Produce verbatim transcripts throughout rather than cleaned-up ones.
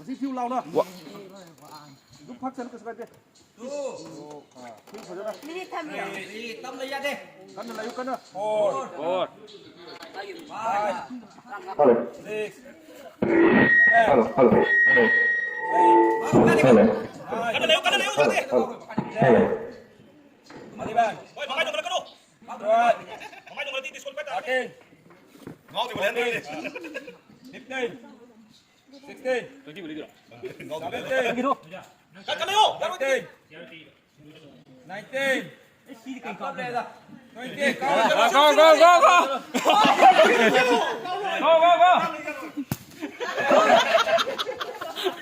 ꯁꯤ ꯊꯤꯌꯨ ꯂꯥꯎꯅ꯫ ꯑꯗꯨꯝ ꯐꯛ ꯆꯠꯂꯨ, ꯀꯩꯁꯨ ꯀꯥꯏꯗꯦ꯫ ꯊꯤꯌꯨ ꯐꯖꯅ꯫ ꯃꯤꯅꯤꯠ ꯊꯝꯃꯤꯔꯣ? ꯀꯟꯅ ꯂꯩꯌꯨ, ꯀꯟꯅ꯫ Hello. Hello, hello, hello. Hello. Hello. Hello. Thirteen. Fifteen. Sixteen. Seventeen. Eighteen. Nineteen. Twenty. Go, go, go, go. Go, go, go.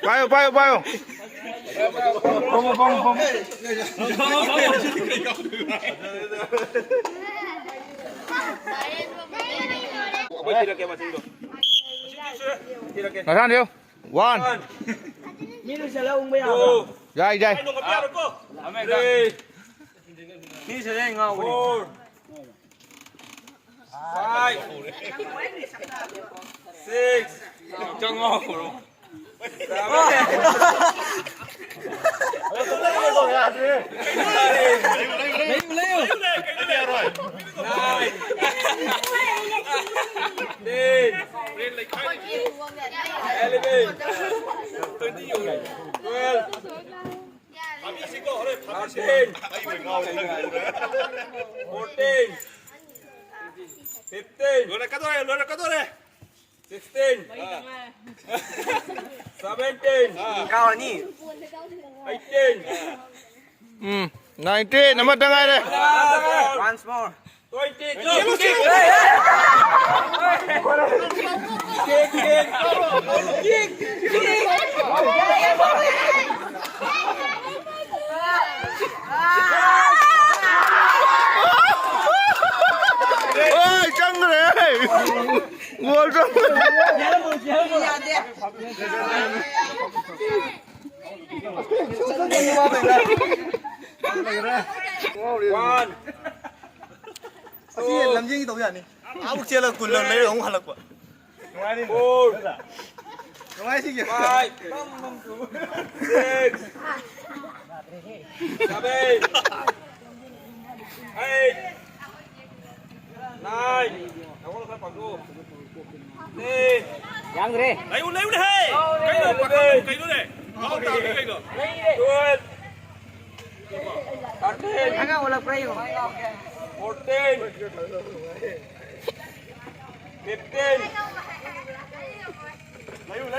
Payo, payo, payo. Vamos, vamos, vamos. Nathan, yo. One. Two. Yay, yay. Three. Four. Five. Six. Seven. Nine. Ten. Eleven. Twelve. Thirteen. Fourteen. Fifteen. ꯂꯣꯏꯔꯛꯀꯗꯧꯔꯦ, ꯂꯣꯏꯔꯛꯀꯗꯧꯔꯦ꯫ Sixteen. Seventeen. ꯀꯥꯎꯔꯅꯤ꯫ Eighteen. ꯎꯝ, nineteen, ꯑꯃꯇ ꯉꯥꯏꯔꯦ꯫ Once more. Twenty. Kick, kick. ꯑꯣꯏ, ꯆꯪꯈ꯭ꯔꯦ꯫ Goal ꯆꯪꯈ꯭ꯔꯦ꯫ One. ꯑꯁꯤ ꯂꯝꯖꯦꯟꯒꯤ ꯇꯧ ꯌꯥꯅꯤ꯫ ꯑꯃꯨꯛ ꯆꯦꯜꯂꯒ ꯀꯨꯟ ꯂꯩꯔꯒ ꯑꯃꯨꯛ ꯍꯜꯂꯛꯄ꯫ Four. ꯀꯃꯥꯏ ꯁꯤꯒꯦ? Five, six, seven, eight, nine, ꯅꯉꯣꯟꯗ ꯈꯔ ꯄꯥꯡꯊꯣꯛꯎ꯫ Ten, ꯌꯥꯡꯗ꯭ꯔꯦ꯫ ꯂꯩꯌꯨ, ꯂꯩꯌꯨꯅꯦꯍꯦ! ꯀꯩꯅꯣ, ꯄꯥꯈꯪ ꯀꯩꯅꯣꯅꯦ? ꯉꯥꯎ ꯇꯥꯕꯅꯤ ꯀꯩꯅꯣ? Twelve, thirteen, ꯑꯉꯥꯡ ꯑꯣꯜꯂꯛꯄ꯭ꯔꯥ ꯌꯦꯡꯉꯣ꯫ Fourteen, fifteen,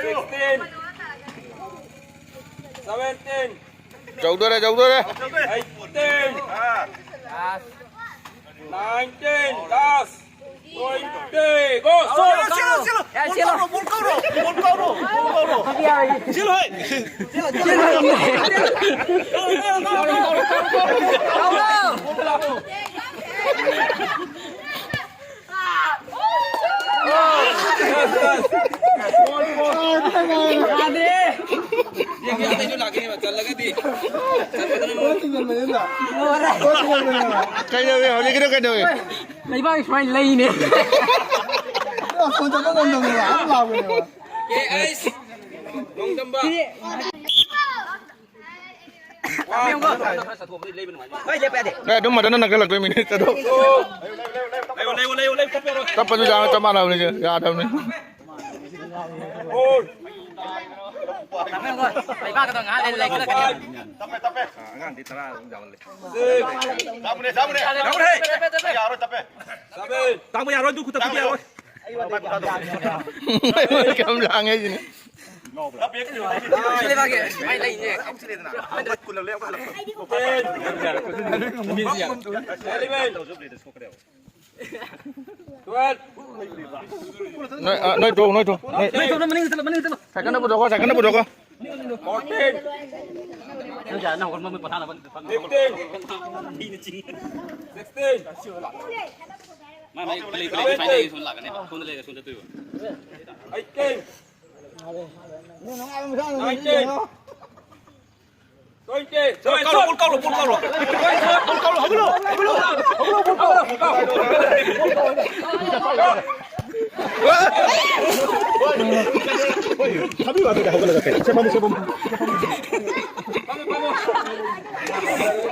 sixteen, seventeen, ꯌꯧꯗꯣꯔꯦ, ꯌꯧꯗꯣꯔꯦ꯫ Eighteen, nineteen, last, twenty, go! ꯆꯦꯜꯂꯣ, ꯆꯦꯜꯂꯣ, ꯆꯦꯜꯂꯣ! ꯌꯥꯔꯦ, ꯆꯦꯜꯂꯣ꯫ ꯕꯣꯜ ꯀꯧꯔꯣ, ꯕꯣꯜ ꯀꯧꯔꯣ, ꯕꯣꯜ ꯀꯧꯔꯣ! ꯆꯦꯜꯂꯣ ꯍꯦ! ꯌꯥꯗ꯭ꯔꯦ꯫ ꯌꯦꯡꯒꯦ, ꯑꯇꯩꯁꯨ ꯂꯥꯛꯀꯅꯦꯕ, ꯆꯜꯂꯒꯗꯤ꯫ ꯀꯩꯗꯧꯋꯤ? ꯍꯧꯖꯤꯛꯀꯤꯗꯣ ꯀꯩꯗꯧꯋꯤ? ꯂꯩꯕꯥꯛ ꯁꯨꯃꯥꯏꯅ ꯂꯩꯅꯦ꯫ ꯐꯣꯟ ꯆꯠꯄ ꯉꯝꯗꯕꯅꯦꯕ, ꯑꯗꯨꯝ ꯂꯥꯎꯕꯅꯦꯕ꯫ ꯀꯦ ꯑꯩꯁ ꯅꯣꯡꯗꯝꯕ꯫ ꯍꯣꯏ, ꯂꯦꯞꯄ ꯌꯥꯗꯦ꯫ ꯑꯦ, ꯑꯗꯨꯝ ꯃꯊꯟꯇ ꯅꯛꯁꯜꯂꯛꯇꯣꯏ ꯃꯤꯅꯤꯠ ꯑꯗꯣ꯫ ꯂꯩꯌꯣ, ꯂꯩꯌꯣ, ꯂꯩꯌꯣ, ꯂꯩꯌꯣ, ꯆꯠꯄ ꯌꯥꯔꯣꯏ꯫ ꯇꯞꯄꯁꯨ ꯌꯥꯎꯔ ꯆꯞ ꯃꯥꯟꯅꯕꯅꯤ, ꯌꯥꯗꯕꯅꯤ꯫ ꯂꯩꯕꯥꯛꯀꯗꯣ ꯉꯥꯏꯍꯥꯛ ꯂꯩꯔ ꯂꯩꯈꯠꯂꯛꯀꯅꯤ꯫ ꯑꯉꯥꯡꯗꯤ ꯇꯔꯥ ꯑꯗꯨꯝ ꯌꯥꯎꯍꯜꯂꯦ꯫ ꯇꯥꯃꯨꯅꯦ, ꯇꯥꯃꯨꯅꯦ꯫ ꯌꯥꯔꯣꯏ, ꯇꯞꯄꯦ꯫ ꯇꯥꯃꯨ ꯌꯥꯔꯣꯏ, ꯑꯗꯨ ꯈꯨꯇꯞꯇꯨꯗꯤ ꯌꯥꯔꯣꯏ꯫ ꯀꯌꯥꯝ ꯂꯥꯡꯉꯦ ꯍꯥꯏꯁꯤꯅꯦ꯫ ꯁꯤ ꯂꯩꯕꯥꯛꯀꯤ ꯁꯨꯃꯥꯏꯅ ꯂꯩꯅꯦ꯫ ꯅꯣꯏ, ꯑ, ꯅꯣꯏ ꯊꯣꯛꯎ, ꯅꯣꯏ ꯊꯣꯛꯎ, ꯅꯣꯏ꯫ ꯅꯣꯏ ꯊꯣꯛꯎ, ꯃꯅꯤꯡ ꯆꯠꯂꯣ, ꯃꯅꯤꯡ ꯆꯠꯂꯣ꯫ ꯁꯥꯏꯀꯜꯗ ꯄꯨꯊꯣꯛꯈꯣ, ꯁꯥꯏꯀꯜꯗ ꯄꯨꯊꯣꯛꯈꯣ꯫ Fourteen. ꯅꯪ ꯀꯌꯥ, ꯅꯪ ꯍꯧꯒꯠ, ꯃꯃꯩ ꯄꯣꯊꯥꯅꯕ ꯐꯝꯃꯤ꯫ Fifteen. Sixteen. ꯃꯥ ꯃꯥꯏ ꯄ꯭ꯂꯦ, ꯄ꯭ꯂꯦ, ꯁꯨꯃꯥꯏꯅ ꯂꯩꯔꯒ ꯁꯣꯝꯗ ꯂꯥꯛꯀꯅꯦꯕ, ꯁꯣꯝꯗ ꯂꯩꯔꯒ ꯁꯣꯝꯗ ꯆꯠꯇꯣꯏꯕ꯫ Eighteen. Nineteen. ꯊꯥꯕꯤꯌꯨ, ꯑꯗꯨꯗꯤ ꯍꯧꯒꯠꯂꯒ ꯀꯩꯅꯣ꯫ ꯁꯦ, ꯐꯝꯃꯨ, ꯁꯦ, ꯐꯝꯃꯨ꯫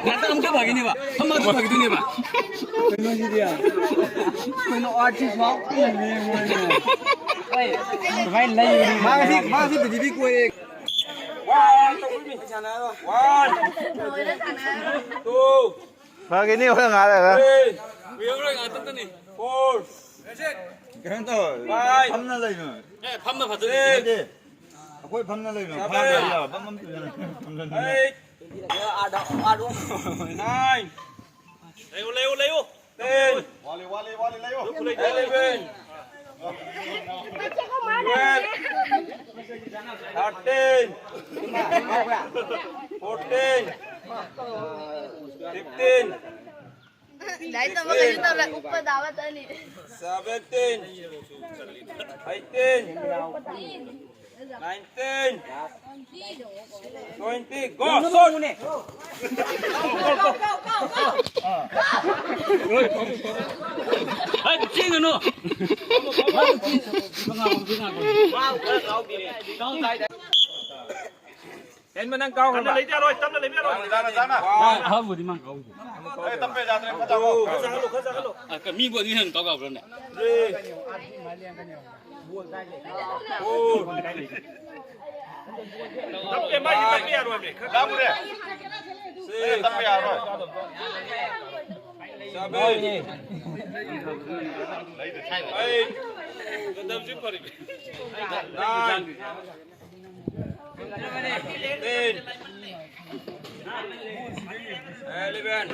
ꯉꯥꯛꯇꯪ ꯑꯃꯨꯛꯀ ꯐꯥꯒꯤꯅꯦꯕ꯫ ꯐꯝꯃꯒ ꯐꯥꯒꯤꯗꯣꯏꯅꯦꯕ꯫ ꯀꯩꯅꯣꯁꯤꯗꯤ? ꯀꯩꯅꯣ ꯑꯥꯔꯇꯤꯁ ꯉꯥꯛꯇꯅꯦ ꯃꯣꯏꯅ꯫ ꯁꯨꯃꯥꯏꯅ ꯂꯩꯕꯅꯤ꯫ ꯃꯥꯁꯤ, ꯃꯥꯁꯤ ꯄ꯭ꯔꯤꯊꯤꯕꯤ ꯀꯣꯏꯔꯦ꯫ One, two, ꯐꯥꯒꯤꯅꯤ ꯍꯣꯔꯦꯟ ꯉꯥꯏꯔꯒ꯫ Three, four, ꯀꯩꯅꯣ ꯇꯧ꯫ Five, ꯐꯝꯅ ꯂꯩꯅꯣ꯫ ꯑꯦ, ꯐꯝꯅ ꯐꯖꯅ ꯅꯠꯇꯦ꯫ ꯑꯩꯈꯣꯏ ꯐꯝꯅ ꯂꯩꯅꯣ꯫ Seven, ꯐꯝꯅ ꯂꯩꯅꯣ꯫ Eight, nine, ꯂꯩꯌꯨ, ꯂꯩꯌꯨ, ꯂꯩꯌꯨ꯫ Ten, ꯋꯥꯠꯂꯤ, ꯋꯥꯠꯂꯤ, ꯋꯥꯠꯂꯤ, ꯂꯩꯌꯨ꯫ Eleven, Twelve, Thirteen, Fourteen, Fifteen, ꯂꯥꯏꯔꯤꯛ ꯇꯝꯕ ꯀꯩꯁꯨ ꯇꯧꯔꯣꯏ, ꯎꯞꯄ ꯇꯥꯕ ꯇꯅꯤ꯫ Seventeen, Eighteen, Nineteen, Twenty, go, shoot! ꯍꯦꯟꯕ ꯅꯪ ꯀꯥꯎꯈ꯭ꯔꯕ? ꯇꯞꯅ ꯂꯩꯕ ꯌꯥꯔꯣꯏ, ꯇꯞꯅ ꯂꯩꯕ ꯌꯥꯔꯣꯏ꯫ ꯖꯥꯅ, ꯖꯥꯅ꯫ ꯑꯍꯥꯟꯕꯗꯤ ꯃꯥ ꯀꯥꯎꯈ꯭ꯔꯦ꯫ ꯑꯦ, ꯇꯞꯄꯦ, ꯌꯥꯗ꯭ꯔꯦ, ꯈꯔ ꯆꯥꯎꯑꯣ꯫ ꯈꯔ ꯆꯥꯍꯜꯂꯣ, ꯈꯔ ꯆꯥꯍꯜꯂꯣ꯫ ꯑ, ꯀ-, ꯃꯤꯕꯨ ꯑꯅꯤ ꯍꯦꯟꯅ ꯀꯥꯎ ꯀꯥꯎꯕ꯭ꯔꯅꯦ? Three, Four, ꯇꯞꯄꯦ, ꯃꯥꯏꯗꯤ ꯇꯞꯄ ꯌꯥꯔꯣꯏꯃꯦ꯫ ꯈꯔ ꯂꯥꯡꯒꯅꯨꯅꯦ꯫ Six, ꯇꯞꯄ ꯌꯥꯔꯣꯏ꯫ Seven, Eight, Nine, Ten, Eleven,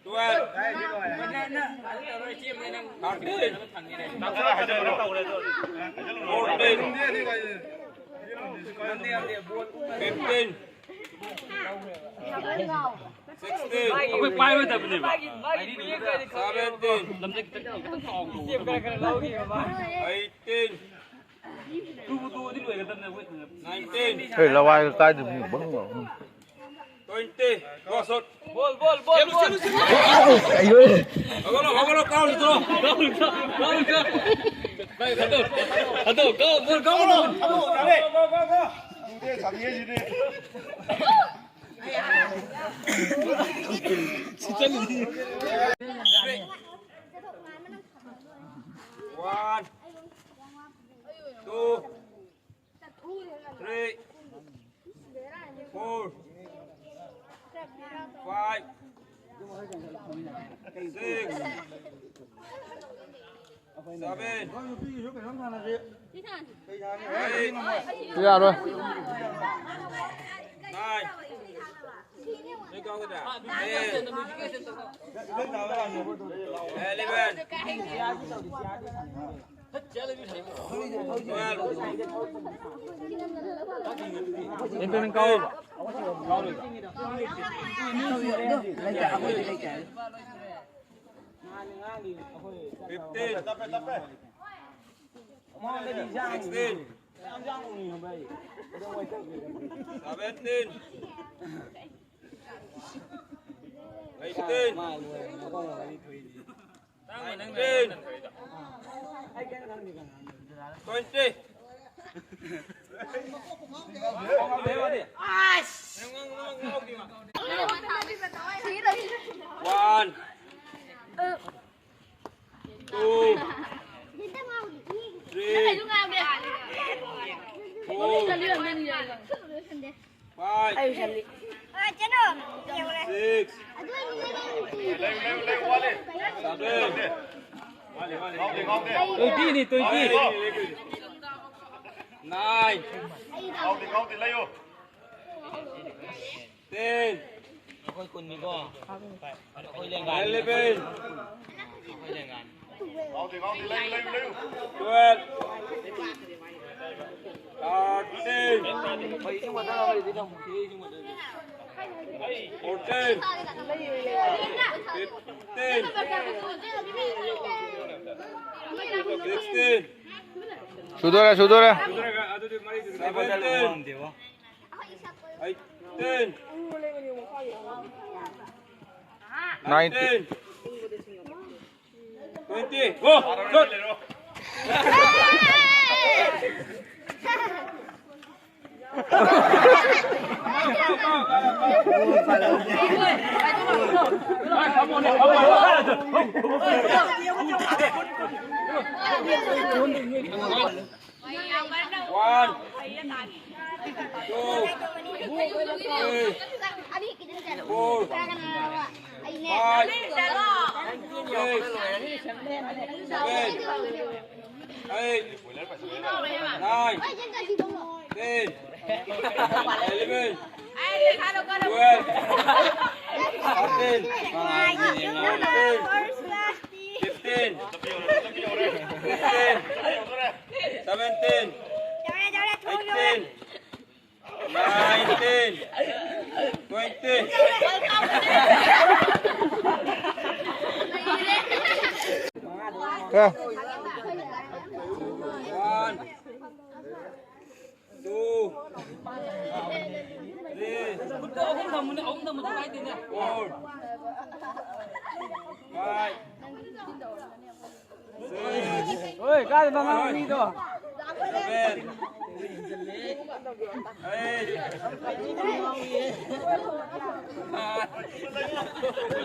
Twelve, Thirteen, Fourteen, Fifteen, Sixteen, ꯑꯩꯈꯣꯏ ꯄꯥꯏꯔꯣꯏꯗꯕꯅꯦꯕ꯫ Seventeen, ꯂꯝꯖꯦꯜ ꯈꯤꯇꯪ, ꯈꯤꯇꯪ ꯆꯥꯎꯅ ꯇꯧꯒꯗꯕꯅꯦ꯫ Eighteen, ꯇꯨꯕꯨ ꯇꯨꯔꯗꯤ ꯂꯣꯏꯒꯗꯕꯅꯦ ꯑꯩꯈꯣꯏ ꯊꯥꯡꯒꯠꯄ꯫ Nineteen, ꯍꯦ, ꯂꯋꯥꯏꯒ ꯀꯥꯏꯗꯕꯅꯤ, ꯕꯪ ꯂꯥꯎ꯫ Twenty, go, shoot. ꯍꯧꯒꯠꯂꯣ, ꯍꯧꯒꯠꯂꯣ, ꯀꯥꯎꯔꯨꯆꯣ꯫ ꯀꯥꯎꯔꯨꯆꯣ, ꯀꯥꯎꯔꯨꯆꯣ꯫ ꯚꯥꯏ, ꯈꯟꯗꯣꯛ꯫ ꯑꯗꯣ, go, ball, go, ball. One, two, three, four, five, six, seven, eight, ꯁꯤ ꯌꯥꯔꯣꯏ꯫ nine, ten, eleven, twelve, internet ꯀꯥꯎꯔꯕ? fifteen, sixteen, seventeen, eighteen, nineteen, twenty. One, two, three, four, five, six, seven, ꯇ꯭ꯋꯦꯟꯇꯤꯅꯤ, twenty. Nine, ten, ꯑꯩꯈꯣꯏ ꯀꯨꯟꯅꯤꯀꯣ꯫ ꯑꯩꯈꯣꯏ ꯂꯦꯡꯒꯥꯅꯤ꯫ eleven, ꯑꯩꯈꯣꯏ ꯂꯦꯡꯒꯥꯅꯤ꯫ twelve, thirteen, fourteen, fifteen, sixteen, ꯁꯨꯗꯣꯔꯦ, ꯁꯨꯗꯣꯔꯦ꯫ seventeen, eighteen, Nineteen. nineteen, twenty. Go! Shoot! One, two, three, four, five, six, seven, eight, nine, ten, eleven, twelve, thirteen, fourteen, fifteen, sixteen, seventeen, eighteen, nineteen, twenty. One, two, three, four, five, six, ꯍꯣꯏ, ꯀꯥꯏꯗꯅꯣ ꯅꯪ ꯃꯤꯗꯣ? Seven, eight,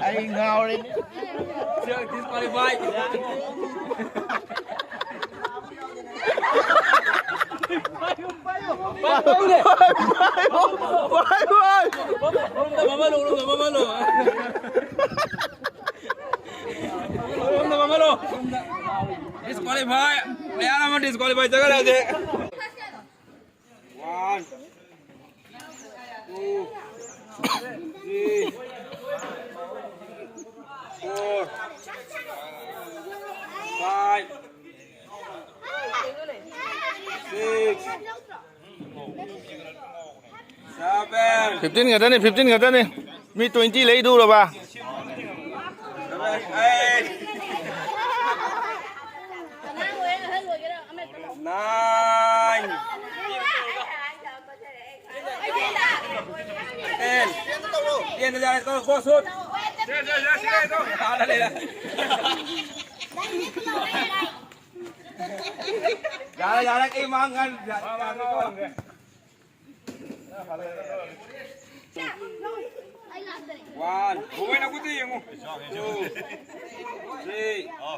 ꯑꯩ ꯉꯥꯎꯔꯦ꯫ Disqualify. ꯄꯥꯏꯌꯨ, ꯄꯥꯏꯌꯨ, ꯄꯥꯏꯌꯨ꯫ ꯄꯥꯏꯌꯨ, ꯄꯥꯏꯌꯨ꯫ ꯃꯃꯥ ꯂꯣ, ꯃꯃꯥ ꯂꯣ꯫ ꯁꯣꯝꯗ ꯐꯝꯍꯜꯂꯣ꯫ Disqualify꯫ ꯃꯌꯥꯝ ꯑꯃ disqualify ꯆꯠꯈ꯭ꯔꯦ ꯍꯧꯖꯤꯛ꯫ One, two, three, four, five, six, seven, fifteen ꯈꯛꯇꯅꯤ, fifteen ꯈꯛꯇꯅꯤ꯫ ꯃꯤ twenty ꯂꯩꯗꯧꯔꯕ? Seven, eight, nine, ten, ten, go, shoot. ꯌꯥꯔꯦ, ꯌꯥꯔꯦ, ꯑꯩ ꯃꯥꯡꯉꯟ-, ꯌꯥꯔꯦ, ꯌꯥꯔꯦꯀꯣ꯫ One. ꯕꯣꯕꯣꯏ ꯅꯈꯨꯠꯇ ꯌꯦꯡꯉꯨ. Two. Three. Four.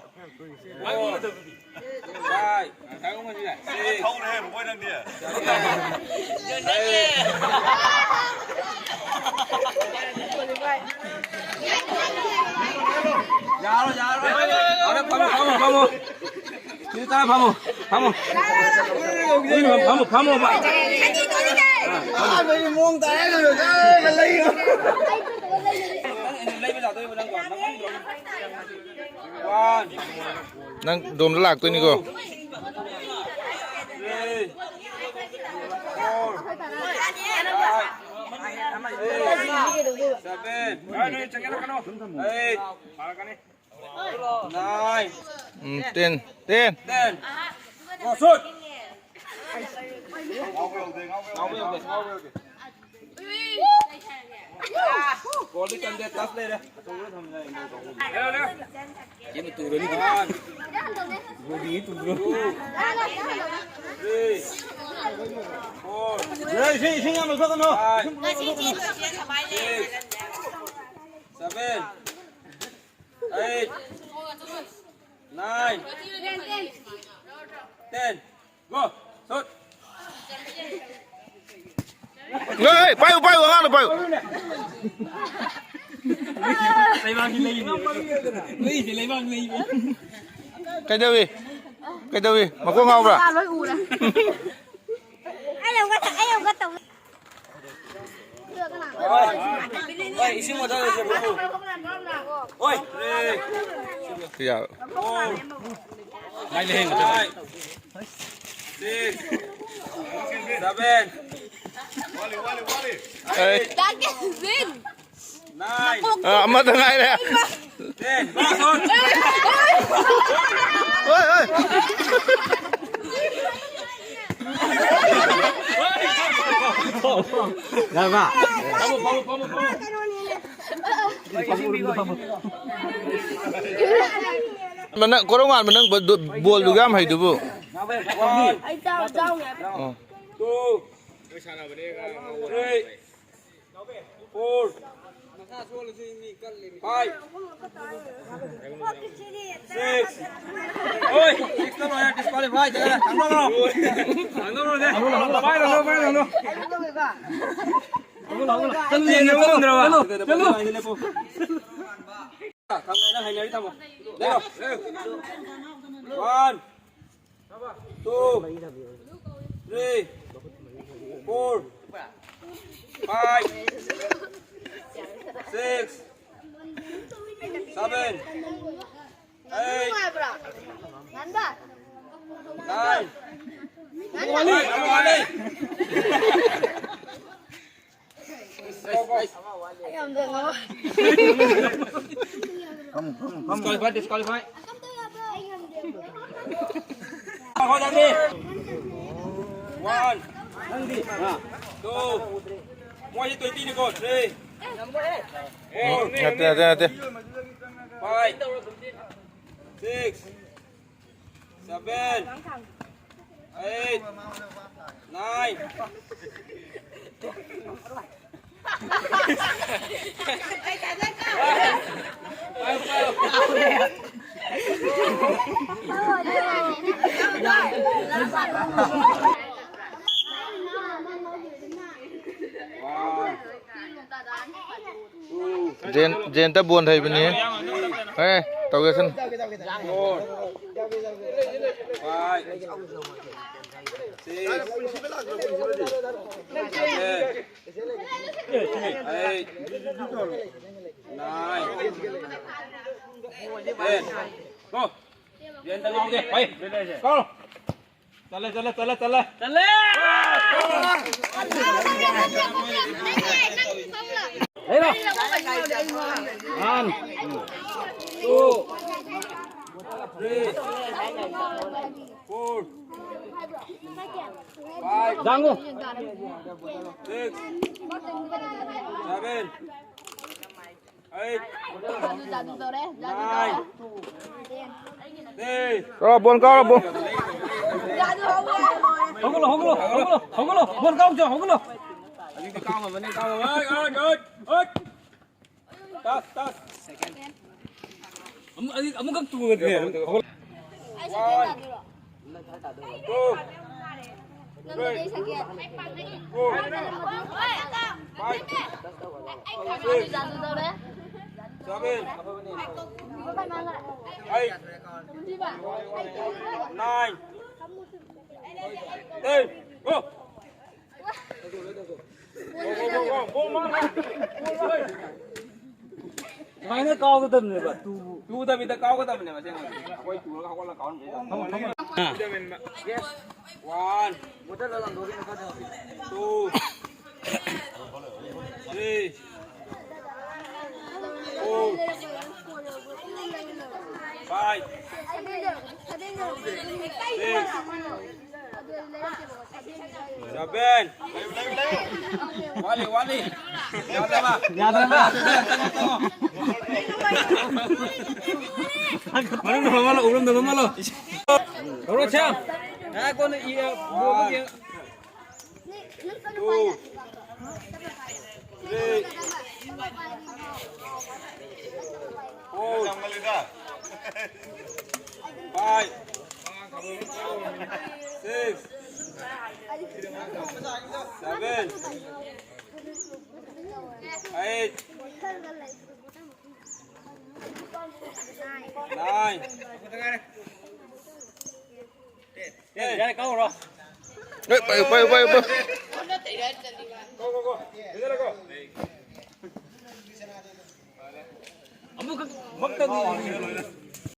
Five. ꯉꯁꯥꯏ ꯑꯍꯨꯝ ꯍꯟꯖꯤꯜꯂꯦ. Six. ꯊꯧꯔꯦꯍꯦ, ꯕꯣꯕꯣꯏ ꯅꯪꯗꯤ꯫ Seven. Eight. ꯌꯥꯔꯣꯏ, ꯌꯥꯔꯣꯏ꯫ ꯑꯗ ꯐꯝꯃꯣ, ꯐꯝꯃꯣ, ꯐꯝꯃꯣ꯫ ꯁꯤꯗ ꯆꯪꯉ ꯐꯝꯃꯣ, ꯐꯝꯃꯣ꯫ ꯐꯝꯃꯣ, ꯐꯝꯃꯣ, ꯐꯝꯃꯣ, ꯐꯝꯃꯣ꯫ ꯑꯥ, ꯐꯝꯃꯣ꯫ ꯑꯥ, ꯃꯑꯣꯡ ꯇꯥꯏ꯫ ꯂꯩꯕ ꯌꯥꯗꯣꯏꯕ ꯅꯪꯗꯣ? ꯅꯪ ꯈꯪꯗ꯭ꯔꯣ? One. ꯅꯪ ꯗꯣꯝꯗ ꯂꯥꯛꯇꯣꯏꯅꯤꯀꯣ꯫ Three. Four. Five. Six. Seven. ꯑꯥ, ꯅꯣꯏ ꯆꯪꯁꯤꯜꯂꯛꯀꯅꯣ꯫ Eight. ꯐꯥꯔꯛꯀꯅꯤ꯫ Nine. ꯎꯝ, ten, ten꯫ Ten. Go, shoot. ꯉꯥꯎꯕ ꯌꯧꯗꯦ, ꯉꯥꯎꯕ ꯌꯧꯗꯦ, ꯉꯥꯎꯕ ꯌꯧꯗꯦ꯫ ꯒꯣꯜꯗꯤ ꯆꯟꯗꯦ, ꯇꯁ ꯂꯩꯔꯦ꯫ ꯂꯩꯔꯣ, ꯂꯩꯔꯣ꯫ One. Two. Three. Four. ꯂꯩ, ꯏꯁꯤꯡ, ꯏꯁꯤꯡ ꯌꯥꯝ ꯂꯧꯊꯣꯛꯀꯅꯨ꯫ Five. Six. Seven. Eight. Nine. Ten. Go. Shoot. ꯑꯦ, ꯄꯥꯏꯌꯨ, ꯄꯥꯏꯌꯨ, ꯑꯉꯥꯡꯗꯣ ꯄꯥꯏꯌꯨ꯫ ꯂꯩꯕꯥꯛꯁꯤ ꯂꯩꯅꯤ꯫ ꯂꯩꯁꯦ ꯂꯩꯕꯥꯛ ꯂꯩꯅꯤ꯫ ꯀꯩꯗꯧꯏ? ꯀꯩꯗꯧꯏ? ꯃꯀꯣꯛ ꯉꯥꯎꯕ꯭ꯔꯥ? ꯂꯣꯏ ꯎꯔꯦ꯫ ꯑꯩ ꯑꯃꯨꯛꯀ ꯇꯧ-, ꯑꯩ ꯑꯃꯨꯛꯀ ꯇꯧ-, ꯍꯣꯏ, ꯏꯁꯤꯡ ꯃꯊꯛꯇ ꯆꯠꯂꯨ꯫ ꯍꯣꯏ꯫ ꯌꯥꯔꯣꯏ꯫ ꯃꯥꯏ ꯂꯩꯍꯦ꯫ Five, six, seven, ꯑꯩ ꯗꯥ ꯀꯦꯟꯖꯤꯟ! Nine. ꯑ, ꯑꯃꯗ ꯉꯥꯏꯔꯦ꯫ Ten. ꯍꯣꯏ, ꯍꯣꯏ꯫ ꯌꯥꯔꯕ? ꯃꯅꯪ, ꯀꯣꯔꯧꯉꯥꯟꯕ, ꯅꯪ ꯕ-, ꯗꯨ-, ꯕꯣꯜꯗꯨꯒ ꯌꯥꯝ ꯍꯩꯗꯨꯕꯨ꯫ ꯑꯩ ꯆꯥꯎ, ꯆꯥꯎ꯫ ꯑꯣ꯫ Two. Three. Four. Five. Six. Oi, six ꯇ ꯂꯣꯏꯔꯦ, disqualify ꯇꯧꯔꯦ꯫ ꯊꯥꯡꯗꯣꯛꯈ꯭ꯔꯣ꯫ ꯊꯥꯡꯗꯣꯛꯈ꯭ꯔꯣ, ꯊꯥꯡꯗꯣꯛꯈ꯭ꯔꯣ, ꯊꯥꯡꯗꯣꯛꯈ꯭ꯔꯣ꯫ ꯊꯥꯡꯗꯣꯛꯈ꯭ꯔꯣ, ꯊꯥꯡꯗꯣꯛꯈ꯭ꯔꯣ꯫ ꯆꯠꯂꯨ, ꯌꯦꯡꯉꯦ, ꯆꯠꯂꯨ꯫ ꯆꯠꯂꯨ, ꯆꯠꯂꯨ꯫ ꯊꯝꯃꯣ, ꯅꯪ ꯍꯩꯅꯔꯤ ꯊꯝꯃꯣ꯫ ꯂꯦꯞꯄꯣ꯫ One. Two, three, four, five, six, seven, eight, nine. Disqualify, disqualify. One, two, ꯃꯣꯏꯁꯦ twenty ꯅꯤꯀꯣ, three, four, ꯅꯠꯇꯦ, ꯅꯠꯇꯦ, ꯅꯠꯇꯦ꯫ Five, six, seven, eight, nine. One. ꯖꯦꯟ-, ꯖꯦꯟꯇ ꯕꯣꯟ ꯍꯩꯕꯅꯤ꯫ ꯑꯦ, ꯇꯧꯒꯦ ꯁꯟ꯫ Four, five, six, seven, eight, nine, ten. Go. ꯖꯦꯟꯇ ꯉꯥꯎꯗꯦ꯫ ꯍꯩ꯫ Go꯫ ꯆꯠꯂꯦ, ꯆꯠꯂꯦ, ꯆꯠꯂꯦ, ꯆꯠꯂꯦ꯫ ꯆꯠꯂꯦ! ꯂꯩꯔꯣ꯫ One, two, three, four, five, ꯖꯥꯡꯉꯨ꯫ Six, seven, eight, nine, ten. ꯀꯥꯎꯔꯣ, ꯕꯣꯜ ꯀꯥꯎꯔꯣ, ꯕꯣꯜ꯫ ꯍꯧꯒꯠꯂꯣ, ꯍꯧꯒꯠꯂꯣ, ꯍꯧꯒꯠꯂꯣ, ꯍꯧꯒꯠꯂꯣ, ꯕꯣꯜ ꯀꯥꯎꯁꯦ, ꯍꯧꯒꯠꯂꯣ꯫ ꯍꯧꯖꯤꯛꯇꯤ ꯀꯥꯎ ꯉꯝꯃꯅꯤ, ꯀꯥꯎ ꯉꯝꯃꯅꯤ꯫ ꯍꯣꯏ, ꯍꯣꯏ, ꯍꯣꯏ, ꯍꯣꯏ꯫ Touch, touch. ꯑꯃꯨꯛ, ꯑꯅꯤ, ꯑꯃꯨꯛꯈꯛ ꯇꯨꯔꯗꯤ ꯑꯗꯨꯝ ꯍꯧꯒꯠ-, ꯑꯩ ꯁꯦꯀꯦꯟ ꯇꯥꯗꯣꯏꯔꯣ? ꯇꯨ꯫ ꯅꯪꯅ ꯑꯩ second. Four. Five. Six. Seven. Eight. Nine. Ten. Go! ꯁꯨꯃꯥꯏꯅ ꯀꯥꯎꯒꯗꯕꯅꯦꯕ, ꯇꯨꯕꯨ꯫ ꯇꯨꯗꯕꯤꯗ ꯀꯥꯎꯒꯗꯕꯅꯦꯕ, ꯑꯁꯦꯡꯕꯗꯤ꯫ ꯑꯩꯈꯣꯏ ꯇꯨꯔꯒ ꯍꯧꯒꯠꯂꯒ ꯀꯥꯎꯔꯝꯗꯣꯏꯅꯦ꯫ ꯊꯝꯃꯣ, ꯊꯝꯃꯣ꯫ One. Two. Three. Four. Five. Six. Seven. ꯋꯥꯠꯂꯤ, ꯋꯥꯠꯂꯤ꯫ ꯌꯥꯗ꯭ꯔꯕ? ꯌꯥꯗ꯭ꯔꯕ? ꯃꯅꯨꯡꯗ ꯐꯝꯍꯜꯂꯣ, ꯎꯔꯨꯝꯗ ꯐꯝꯍꯜꯂꯣ꯫ ꯇꯧꯔꯣ, ꯁ꯭ꯌꯥꯝ꯫ ꯉꯥꯏꯈꯣ, ꯀꯣꯟꯅ ꯏ-, ꯕꯣꯜꯗꯣ ꯌꯦꯡ-, two. Three. Four. Five. Six. Seven. Eight. Nine. ꯌꯥꯔꯦ, ꯀꯥꯎꯔꯣ꯫ ꯑꯦ, ꯄꯥꯏꯌꯨ, ꯄꯥꯏꯌꯨ, ꯄꯥꯏꯌꯨ, ꯄꯥꯏꯌꯨ꯫ Go, go, go. ꯑꯃꯨꯛꯈꯛ ꯃꯛꯇꯅꯤ꯫